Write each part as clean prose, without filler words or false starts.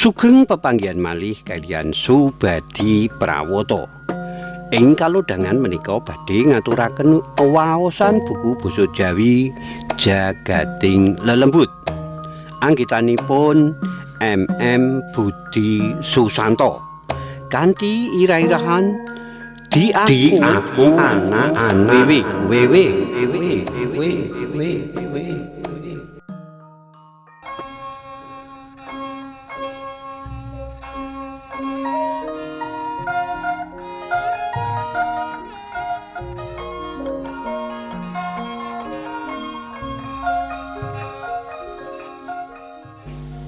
Sugeng pepanggihan malih kaliyan Subadi Prawoto. Ing kalodhangan menika badhe ngaturaken waosan buku basa Jawi Jagating Lelembut. Anggitanipun M.M. Budi Susanto. Kanthi ira-irahan di aku anak anak w w w w w w.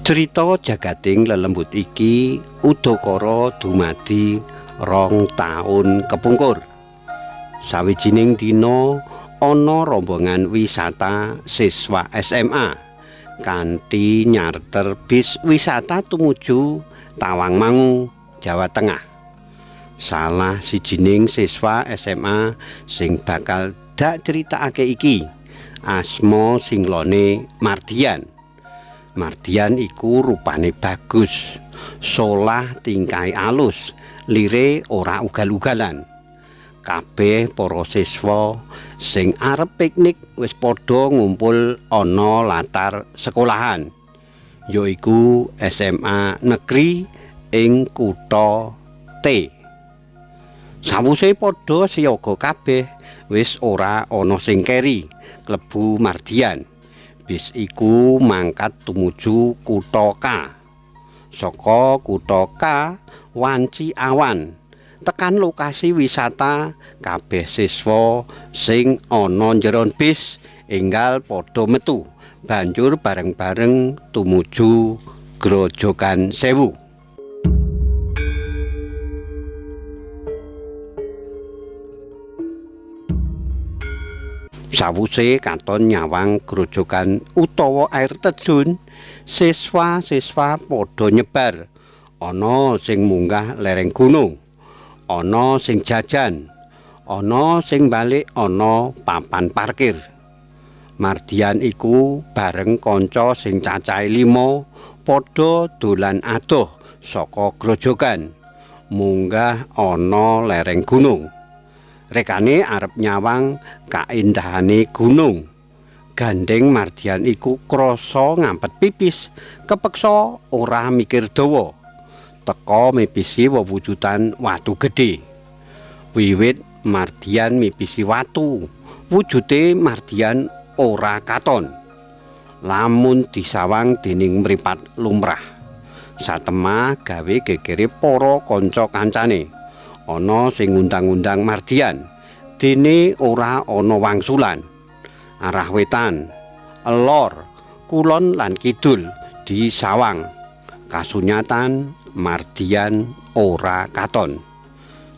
Crita Jagating Lelembut iki udakara dumadi 2 taun kepungkur. Sawijining dina ana rombongan wisata siswa SMA kanthi nyarter bis wisata tumuju Tawangmangu, Jawa Tengah. Salah sijining siswa SMA sing bakal dak critakake iki asma singlone Mardian. Mardian iku rupane bagus, solah tingkahe alus, lire ora ugal-ugalan. Kabeh para siswa sing arep piknik wis padha ngumpul ana latar sekolahan, yaiku SMA Negeri ing kutha T. Sawuse padha siaga kabeh, wis ora ana sing keri klebu Mardian. Bis iku mangkat tumuju kutha K. Saka kutha K wanci awan tekan lokasi wisata, kabeh siswa sing ana njeron bis enggal padha metu banjur bareng-bareng tumuju Grojogan Sewu. Sawuse katon nyawang grojogan utawa air terjun, siswa-siswa padha nyebar. Ana sing munggah lereng gunung, ana sing jajan, ana sing balik ana papan parkir. Mardian iku bareng kanca sing cacahe 5 padha dolan adoh saka grojogan, munggah ana lereng gunung. Rekane arep nyawang kaindahane gunung. Gandeng Mardian iku krasa ngampet pipis, kepeksa ora mikir dawa. Teka mipisi wewujudan watu gedhe. Wiwit Mardian mipisi watu, wujude Mardian ora katon. Lamun disawang dening mripat lumrah. Satemah gawe gegere para kanca kancane. Ana sing ngundang-undang Mardian, dene ora ana wangsulan. Arah wetan, elor, kulon lan kidul disawang. Kasunyatan Mardian ora katon.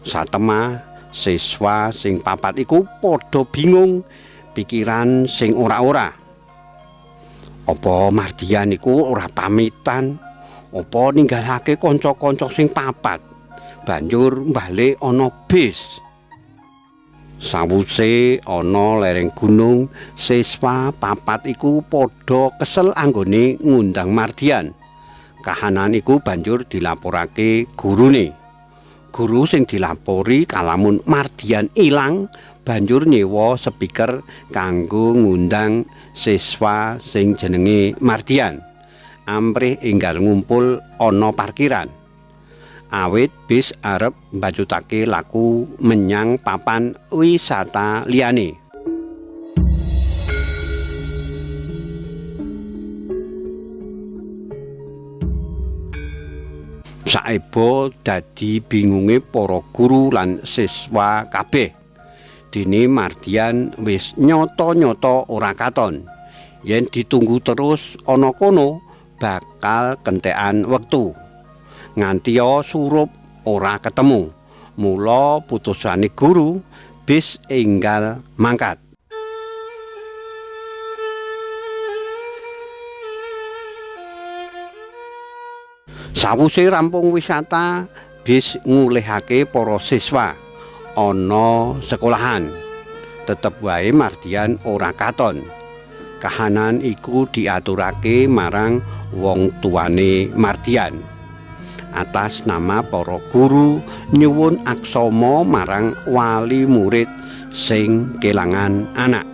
Satemah siswa sing papat iku padha bingung, pikiran sing ora-ora. Apa Mardian iku ora pamitan? Apa ninggalake kanca-kanca sing papat? Banjur balik ana bis. Sawuse ana lereng gunung, siswa papat iku padha kesel anggone ngundang Mardian. Kahanan iku banjur dilaporake gurune. Guru sing dilapori kalamun Mardian ilang banjur nyewa speaker kanggo ngundang siswa sing jenenge Mardian. Amrih enggal ngumpul ana parkiran. Awit bis arep mbacutake laku menyang papan wisata liyane. Saeba dadi bingunge para guru lan siswa kabeh. Dene Mardian wis nyata-nyata ora katon. Yen ditunggu terus ana kono bakal kentekan wektu. Nganti surup ora ketemu. Mula putusane guru bis enggal mangkat. Sawuse rampung wisata, bis ngulihake para siswa ana sekolahan. Tetep wae Mardian ora katon. Kahanan iku diaturake marang wong tuane Mardian. Atas nama para guru nyuwun aksama marang wali murid sing kelangan anak.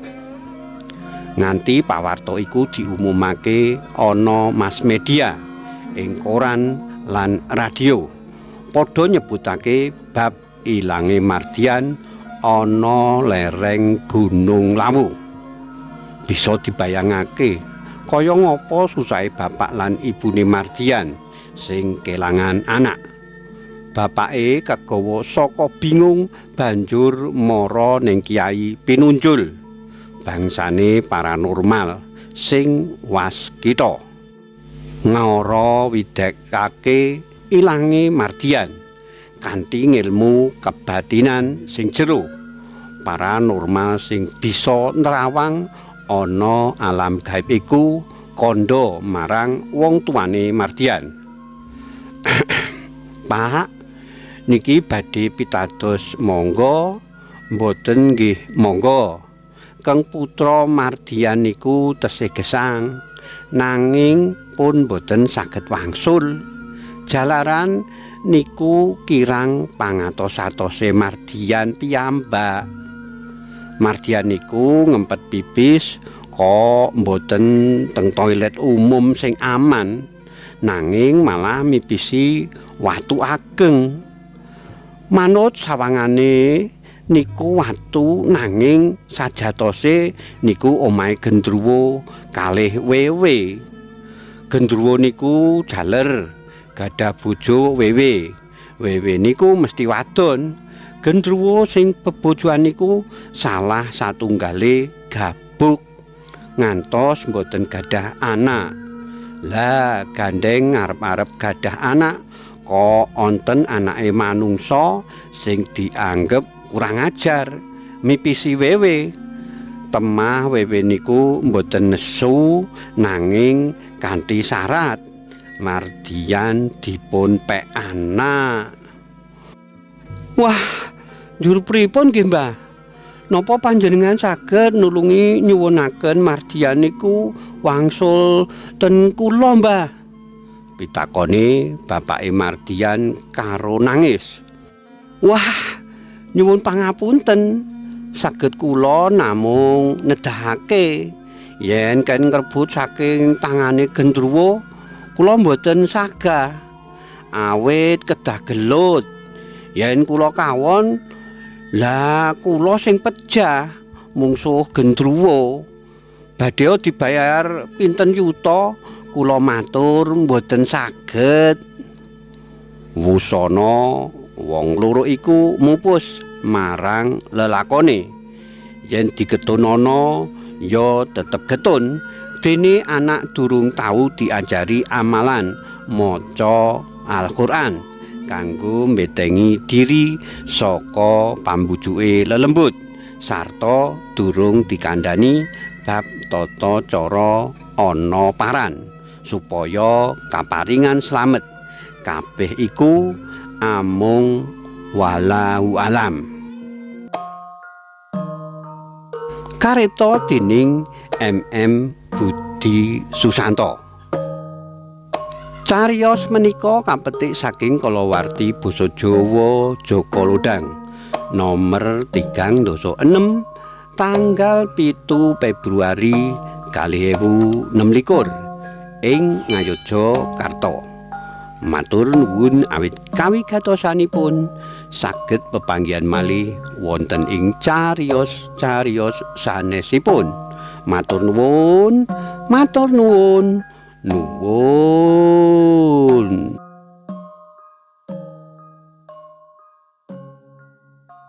Nganti pawarta iku diumumake ana mass media ing koran lan radio. Padha nyebutake bab ilange Mardian ana lereng Gunung Lawu. Bisa dibayangake kaya ngapa susahe bapak lan ibune Mardian sing kelangan anak. Bapake kegawa saka bingung banjur mara ning Kiai Pinunjul, bangsane paranormal sing waskita. Ngara widekake ilange Mardian kanthi ngilmu kebatinan sing jero. Paranormal sing bisa nerawang ana alam gaib iku kandha marang wong tuane Mardian. Pak, niki badhe pitados monggo, mboten nggih monggo. Keng putra Mardian niku tesih gesang, nanging pun mboten saged wangsul. Jalaran niku kirang pangatos-atose Mardian piyambak. Mardian niku ngempet pipis kok mboten teng toilet umum sing aman, nanging malah mipisi watu ageng. Manut sawangane niku watu, nanging sajatose niku omahe gendruwo kalih wewe. Gendruwo niku jaler gadah bojo wewe. Wewe niku mesti wadon. Gendruwo sing bebojoan niku salah satunggale gabuk ngantos mboten gadah anak. Lah gandeng ngarep-arep gadah anak kok onten anake manungsa sing dianggep kurang ajar mipisi wewe. Temah wewe niku mboten nesu nanging kanthi syarat Mardian dipun pek anak. Wah, njur pripun nggih, Mbah? Napa panjenengan saged nulungi nyuwunaken Mardian niku wangsul ten kula, Mbah? Pitakone bapake Mardian karo nangis. Wah, nyuwun pangapunten, saged kula namung nedahake yen ken ngrebut saking tangane gendruwo kula mboten sagah, awit kedah gelut. Yen kula kawon, lah kula sing pejah mungsuh gendruwo. Badhe dibayar pinten yuta kula matur mboten saged. Wusana wong loro iku mupus marang lelakone. Yen digetunana ya tetep getun, dene anak durung tau diajari amalan maca Al-Qur'an kanggo mbetengi diri saka pambujuke lelembut, sarta durung dikandhani bab tata cara ana paran supaya kaparingan slamet. Kabeh iku amung walau alam. Karepta dening MM Budi Susanto. Cariyos menika kapetik saking kalawarti basa Jawa Jaka Lodhang nomer 36 tanggal 7 Februari 2026 ing Ngayogyakarta. Matur nuwun awit kawigatosanipun, saged pepanggihan malih wonten ing cariyos-cariyos sanesipun. Matur nuwun, matur nuwun, nuwun.